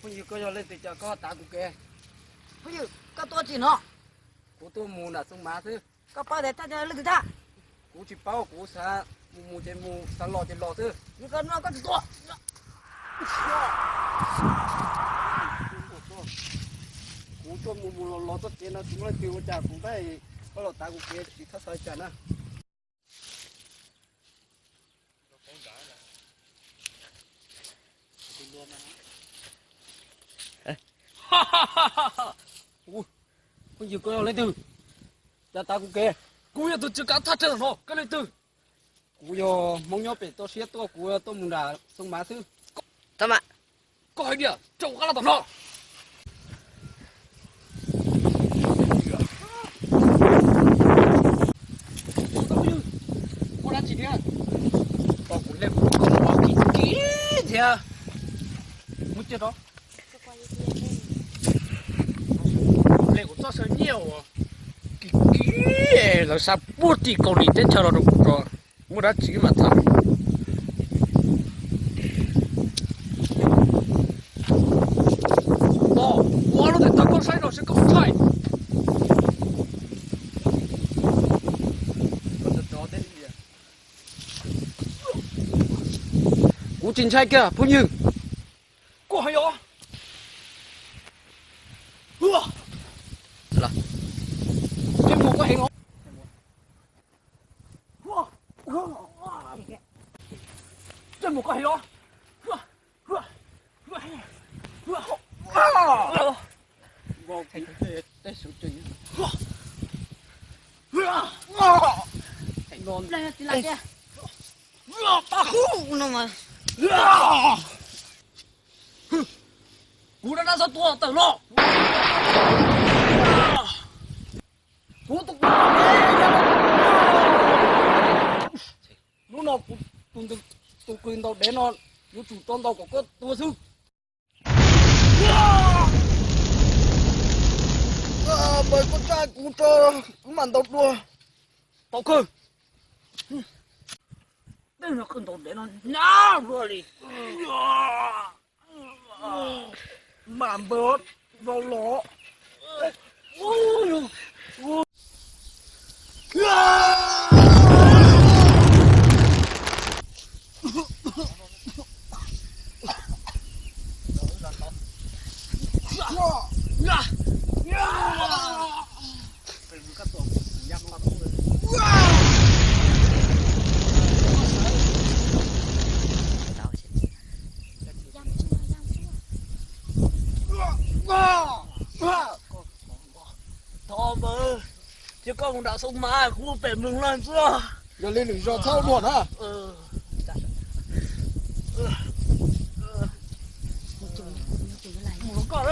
Yog koj yog leej twg cas koj tav kuv kev? Phooj ywg, koj tuaj tsim no? Kuv tuaj mus nram Xoo Mav xwb. Koj paub tias thaj chaw leej twg tag? Kuv tsis paub, kuv xav mus mus ces mus, xav los ces los xwb. Yog koj no koj tsis tuaj. Kuv tuaj mus mus los los txoj kev no tsis muaj leej twg ua cas kuv pab koj los tav kuv kev tsis txhob xav li cas na. Phooj ywg, koj yog leej twg? Cas tav kuv kev? Kuv yog tus tswv kav thaj chaw no, koj leej twg? Kuv yog Hmoob nyob pem toj siab tuaj, kuv tuaj mus nram Xoo Mav xwb. Koj hais tias rau qab los tom no. Ua dab tsi thiab? Koj kuv hle kuv koj ua kiv kiv thiab. Muab cia rau. Hle kuv txoj saw nyiaj uas kiv kiv lawv xa puag tim Kaus Lim teb chaws los rau kuv tso. Muaj dab tsi mam tham. Tos, ua lub tes taw koj saib no seb koj txhais. Kuv tsis ntshai kiag phooj ywg. Koj hais os. Ntsej muag koj heev os. Ntsej muag koj heev os. Kuv dab dab txhob tua tawm los. Kuv tus, lub no kuv tus, tus qws ntaus dev no yuav tsum tso ntaus kom koj tuag xwb. Npawg, koj tsa kuv tso, kuv mam ntaus dua. Tau kawg. Tej no qws ntaus dev no nyab luaj li. Mam npawg, vau los. Thov npawg, cia koj mus nram Xoo Mav, kuv pem Mloog Laj xwb. Yog li lwm zaus txhob ua dua na. Mus los koj.